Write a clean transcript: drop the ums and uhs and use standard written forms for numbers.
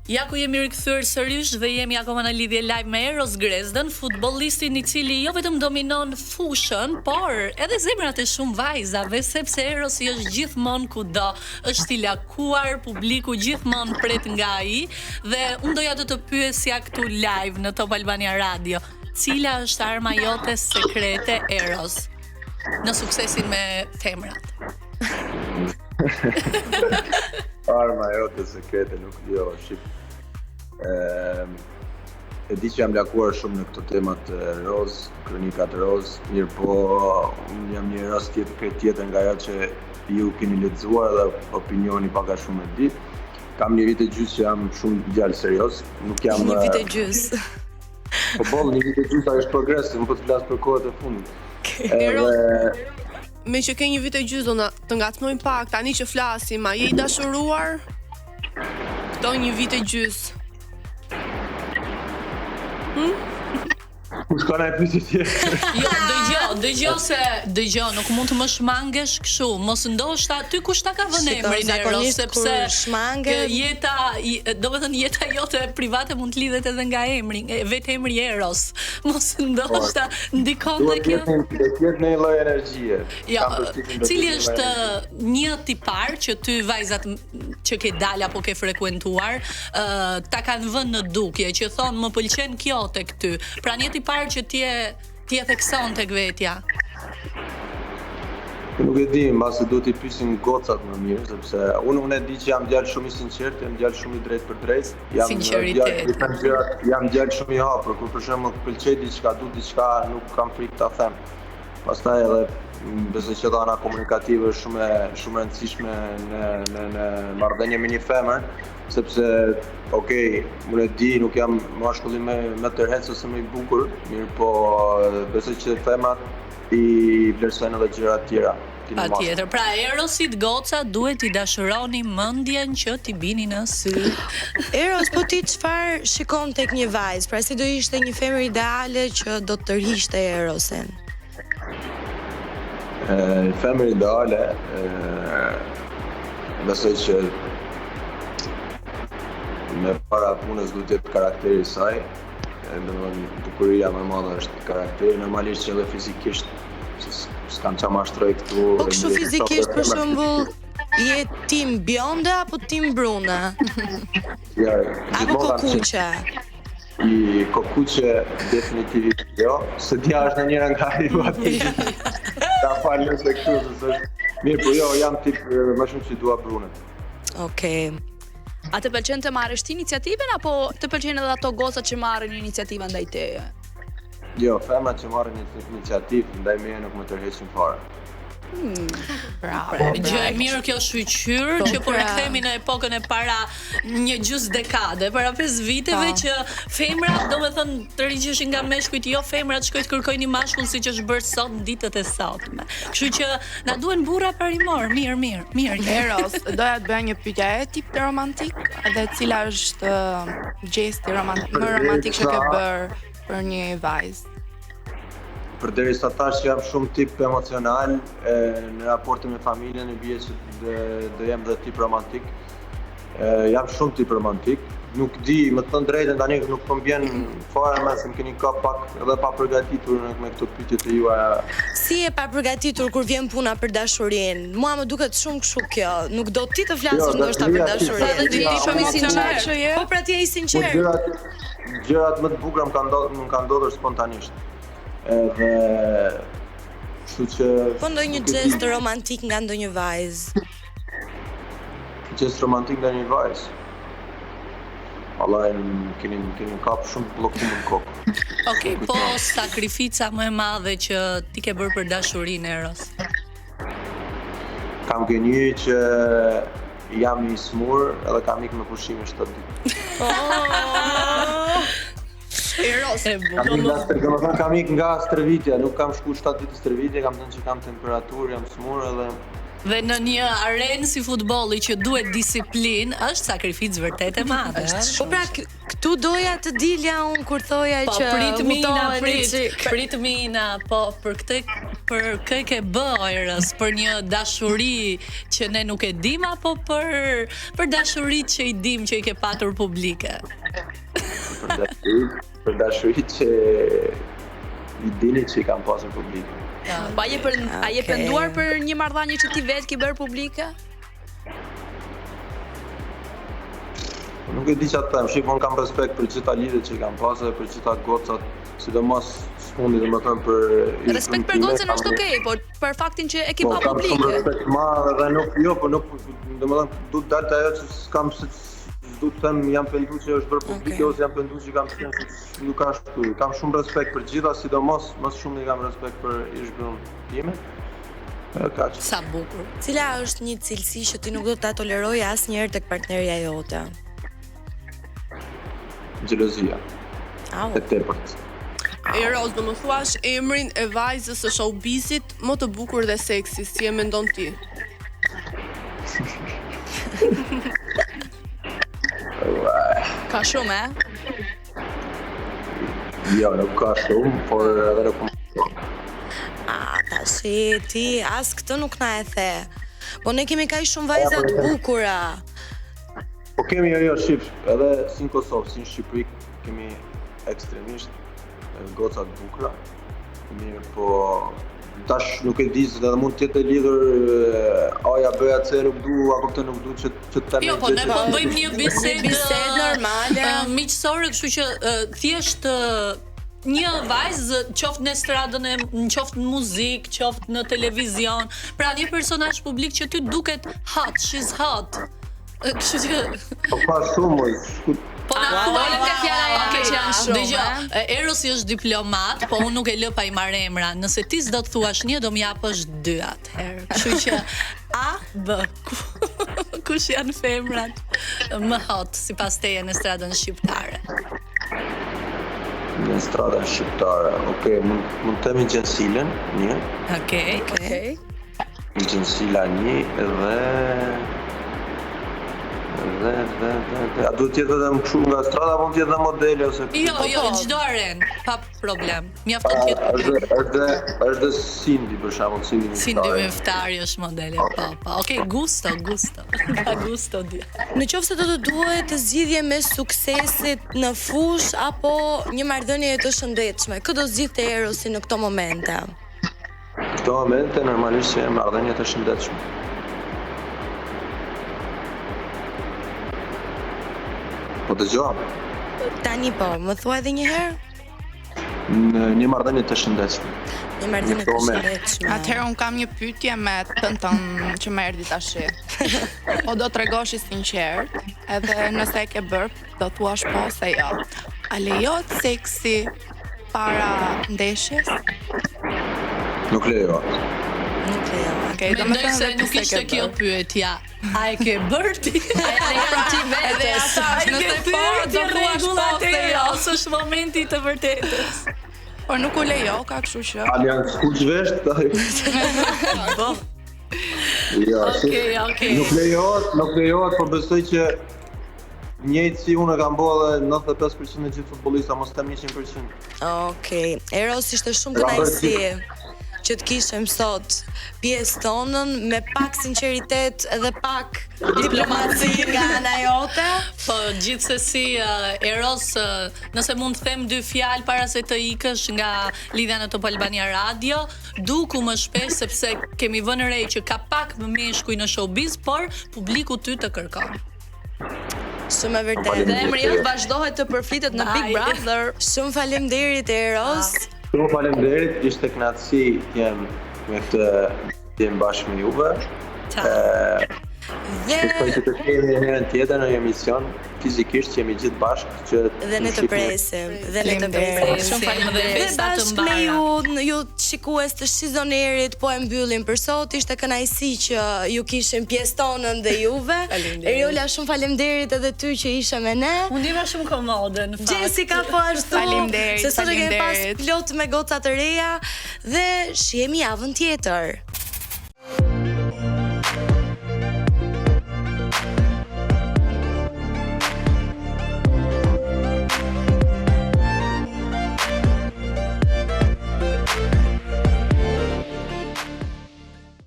Ja ku jemi rikthyer sërish dhe jemi akoma në lidhje live me Eros Grezdën, futbollistin i cili jo vetëm dominon fushën, por edhe zemrat e shumë vajzave, sepse Erosi është gjithmonë kudo, është i lakuar, publiku gjithmonë pret nga ai dhe unë doja të të pyesja këtu live në Top Albania Radio, cila është arma jote sekrete Eros në suksesin me femrat? Arma jote sekrete nuk jo, shif. Ehm, e di që jam lakuar shumë në këto temat roz, kronikat roz, mirëpo unë jam një rast tjetër krejt tjetër nga ajo që ju keni lexuar dhe opinioni pak a shumë e di. Kam një vit e gjysë që jam shumë djalë serioz, nuk jam një vit e gjysë. Po boll një vit e gjysë është progres, unë po të flas për kohët e fundit. Edhe Meqë ke një vit e gjysë, do na të ngacmojmë pak, tani që flasim, a je i dashuruar? Këto një vit e gjysë. Hm? Kush ka ndonjë pyetje tjetër? Jo, dëgjo, dëgjo se dëgjo, nuk mund të më shmangesh kështu. Mos ndoshta ty kush ta ka vënë emrin Eros, sepse shmange jeta, domethënë jeta jote private mund të lidhet edhe nga emri, vetë emri Eros. Mos ndoshta po, ndikon dhe kjo. Do të jetë një lloj energjie. Jo, cili është një tipar që ty vajzat që ke dalë apo ke frekuentuar, ë ta kanë vënë në dukje që thonë më pëlqen kjo tek ty. Pra një tipar që ti e ti e thekson tek vetja. Nuk e di, mbase duhet t'i pyesim gocat më mirë, sepse unë unë e di që jam djalë shumë i sinqertë, jam djalë shumë i drejtpërdrejtë, jam djalë i them gjërat, jam djalë shumë i hapur, kur për shembull pëlqej diçka, du diçka, nuk kam frikë ta them. Pastaj edhe mm, besoj që edhe ana komunikative është shumë e shumë e rëndësishme në në në marrëdhënie me një femër, sepse ok, unë e di, nuk jam mashkulli më më tërheqës ose më i bukur, mirëpo besoj që femrat i vlerësojnë edhe gjëra të tjera. Patjetër. Pra Erosit goca duhet t'i dashuroni mendjen që t'i bini në sy. Eros, po ti çfarë shikon tek një vajzë? Pra si do ishte një femër ideale që do të tërhiqte Erosin? E, femër ideale, e, besoj që e para punës duhet të jetë karakteri i saj, domethënë bukuria më e madhe është karakteri, normalisht që edhe fizikisht s'kam ça mashtroj këtu. Po kështu fizikisht për shembull je team bjonde apo team brune? Ja, apo kokuqe? I kokuqe definitivisht jo, se dja është në njëra nga i vati. Ta falë nëse kështu, se s'është. Mirë, po jo, jam tip më shumë që dua brunet. Okej. Okay. A të pëlqen të marrësh ti iniciativën apo të pëlqejnë edhe ato gocat që marrin iniciativën ndaj teje? Jo, femrat që marrin iniciativë ndaj meje nuk më tërheqin fare. Hmm. Bravo. Pra, gjë e mirë kjo shyqyr po, që po pra. rikthehemi në epokën e para një gjysmë dekade, para 5 viteve po. që femrat, domethënë, tërhiqeshin nga meshkujt, jo femrat shkojnë të kërkojnë një mashkull siç është bërë sot në ditët e sotme. Kështu që na duhen burra parimor, mirë, mirë, mirë. Eros, doja të bëja një pyetje, a je tip romantik dhe cila është gjesti romantik, më romantik që ke bërë për një vajzë? Përderisa thash që jam shumë tip emocional, e, në raporte me familjen i bie që do, do jem dhe tip romantik. E, jam shumë tip romantik. Nuk di, me thënë drejtën tani nuk po më vjen fare më se më keni kap pak edhe pa përgatitur me, me këto pyetjet e juaja. Si e pa përgatitur kur vjen puna për dashurinë? Mua më duket shumë kështu kjo. Nuk do ti të flasësh jo, ndoshta për dashurinë. Edhe ti shumë i sinqertë që je. Po pra ti je i sinqertë. Po gjërat Gjërat më të bukura më kanë ndodhur, më kanë ndodhur spontanisht. Edhe kështu që Po ndonjë gjest romantik nga ndonjë vajzë. Gjest romantik nga një vajzë. Vallahi më keni më keni kap shumë bllokum në kokë. Okej, okay, po sakrifica më e madhe që ti ke bërë për dashurinë Eros. Kam gënjy që Jam i smur edhe kam ik me pushime 7 ditë. Oh! Eros e bukur. Kam ik nga stër, domethënë kam ik nga stërvitja, nuk kam shku 7 ditë stërvitje, kam thënë që kam temperaturë, jam smur edhe Dhe në një arenë si futbolli që duhet disiplinë, është sakrificë vërtet e madhe. Është Po pra këtu doja të dilja unë kur thoja po, që prit Mina, prit, prit Mina, po për këtë. Për kë e ke bë Eros, për një dashuri që ne nuk e dim apo për për dashuritë që i dim që i ke patur publike? Për dashuritë, për dashuritë që i dini që i kam pasur publike. Po a je për a je penduar për një marrëdhënie që ti vetë ke bërë publike? Nuk e di çfarë të them, shif unë kam respekt për gjitha lidhjet që i kam pasur dhe për gjitha gocat, sidomos së fundi domethënë për Respekt për gocën është okay, po për faktin që e ke po, pa publike. Po kam shumë respekt të madh dhe nuk jo, po nuk domethënë du të dal te ajo që s'kam se s'du të them jam pendu që është bërë publike okay. ose jam pendu që kam qenë se nuk ashtu. Kam shumë respekt për gjitha, sidomos më shumë i kam respekt për ish gruan time. Kaq. Sa bukur. Cila është një cilësi që ti nuk do ta toleroje asnjëherë tek partnerja jote? Xhelozia. Au. E tepërt. Eros, do më thuash emrin e vajzës së showbizit më të bukur dhe seksi, si e mendon ti? Ka shumë, e? Jo, nuk ka shumë, por edhe nuk më A, tashi, ti as këtë nuk na e the. Po ne kemi kaq shumë vajza të bukura. Po kemi jo jo shif, edhe si në Kosovë, si në Shqipëri kemi ekstremisht goca të bukura. Mirë, po tash nuk e di se edhe mund të jetë e lidhur A-ja, B-ja, C nuk du, a kupton nuk du që që të them. Jo, po ne po bëjmë një bisedë bisedë normale, miqësore, kështu që thjesht një vajzë qoftë në estradën e qoftë në muzikë, qoftë në televizion, pra një personazh publik që ty duket hot, she's hot. Kështu që Po ka shumë, Po na thuaj nga fjala e okay, që janë shumë. Dëgjo, Erosi është diplomat, po unë nuk e lë pa i marrë emra. Nëse ti s'do të thuash një, do më japësh dy atëherë. Kështu që A B Kush janë femrat më hot sipas teje në estradën shqiptare? Në estradën shqiptare. Okej, okay, mund mund të themi Xhensilën, një. Okej. Okay. Okej. Okay. Xhensila një dhe dhe dhe dhe dhe a duhet të jetë edhe kështu nga estrada apo mund të jetë edhe modele ose Jo, jo, në çdo arenë, pa problem. Mjafton të jetë. Është është është dhe Sindi për shembull, Sindi Miftari. Sindi Miftari është modele, po, po. Okej, gusto, gusto. Ka gusto di. Në qoftë se do të duhet të zgjidhje mes suksesit në fushë apo një marrëdhënie të shëndetshme, kë do zgjidhte Erosi në këto momente? Këto momente normalisht që janë marrëdhënie të shëndetshme. Po dëgjoj. Tani po, më thua edhe një herë? Në një marrëdhënie të shëndetshme. Një marrëdhënie të shëndetshme. Atëherë un kam një pyetje me tën tën që më erdhi tash. Po do tregosh i sinqert, edhe nëse e ke bër, do thuash po ose jo. A lejohet seksi para ndeshjes? Nuk lejohet. Nuk lejohet. Okej, do të thënë se nuk ishte kjo pyetja. A e ke bërë ti? A e lejon ti vetes? Nëse po, do thuash po ose jo. S'është momenti i të vërtetës. Po nuk u lejoka, kështu që. A janë skuq vesh? Po. Jo, okej, okej. Nuk lejohet, nuk lejohet, por besoj që Njëjtë si unë e kam bo edhe 95% e gjithë futbollistëve, mos them 100%. Okej. Eros ishte shumë kënaqësi që të kishim sot pjesë tonën me pak sinqeritet edhe pak diplomaci nga ana jote. Po gjithsesi uh, Eros, uh, nëse mund të them dy fjalë para se të ikësh nga lidhja në Top Albania Radio, duku më shpesh sepse kemi vënë re që ka pak më meshkuj në showbiz, por publiku ty të kërkon. Shumë e vërtetë. Dhe emri jot vazhdohet të përflitet në Big Brother. Shumë faleminderit Eros. Ah. Shumë faleminderit, ishte kënaqësi të jem me këtë të jem bashkë me juve. Ëh. Dhe shpresoj që të kemi një herën tjetër në një emision fizikisht që jemi gjithë bashkë që dhe ne të presim, dhe ne të presim. Shumë faleminderit. Dhe bashkë me ju, ju shikues të She's On Air-it po e mbyllim për sot. Ishte kënaqësi që ju kishim pjesë tonën dhe juve. Eriola, shumë faleminderit edhe ty që ishe me ne. U ndjeva shumë komode në fakt. Jessica po ashtu. Faleminderit. Se sot e kemi pas plot me goca të reja dhe shihemi javën tjetër.